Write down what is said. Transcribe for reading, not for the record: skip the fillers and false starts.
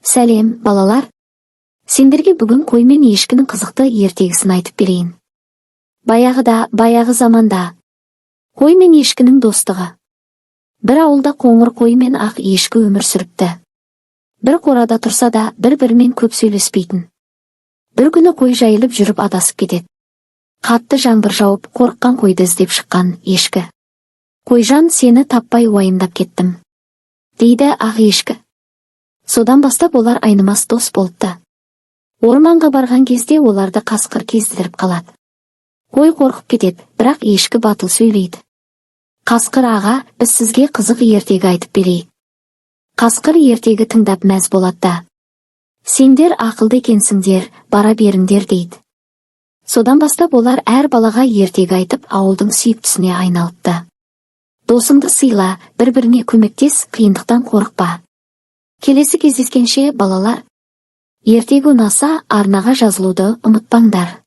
Сәлем, балалар! Сендерге бүгін қой мен ешкінің қызықты ертегісін айтып берейін. Баяғыда, баяғы заманда, қой мен ешкінің достығы. Бір ауылда қоңыр қой мен ақ ешкі өмір сүріпті. Бір қорада тұрса да, бір-бірімен көп сөйлеспейтін. Бір күні қой жайылып жүріп адасып кетеді. Қатты жаңбыр жауып, қорыққан қойды іздеп шыққан ешкі. «Қойжан, сені таппай уайымдап кеттім», – дейді ақ ешкі. Содан бастап олар айнымас дос болыпты. Орманға барған кезде оларды қасқыр кездіріп қалады. Қой қорқып кетеді, бірақ ешкі батыл сөйлейді: «Қасқыр аға, біз сізге қызық ертегі айтып берейік». Қасқыр ертегі тыңдап мәз болады да: «Сендер ақылды екенсіңдер, бара беріңдер», – дейді. Содан бастап олар әр балаға ертегі айтып, ауылдың сүйіктісіне айналыпты. Досыңды сыйла, бір-біріңе көмектес, қиындықтан қорықпа. Келесі кездескенше, балалар! Ертегі ұнаса, арнаға жазылуды ұмытпаңдар.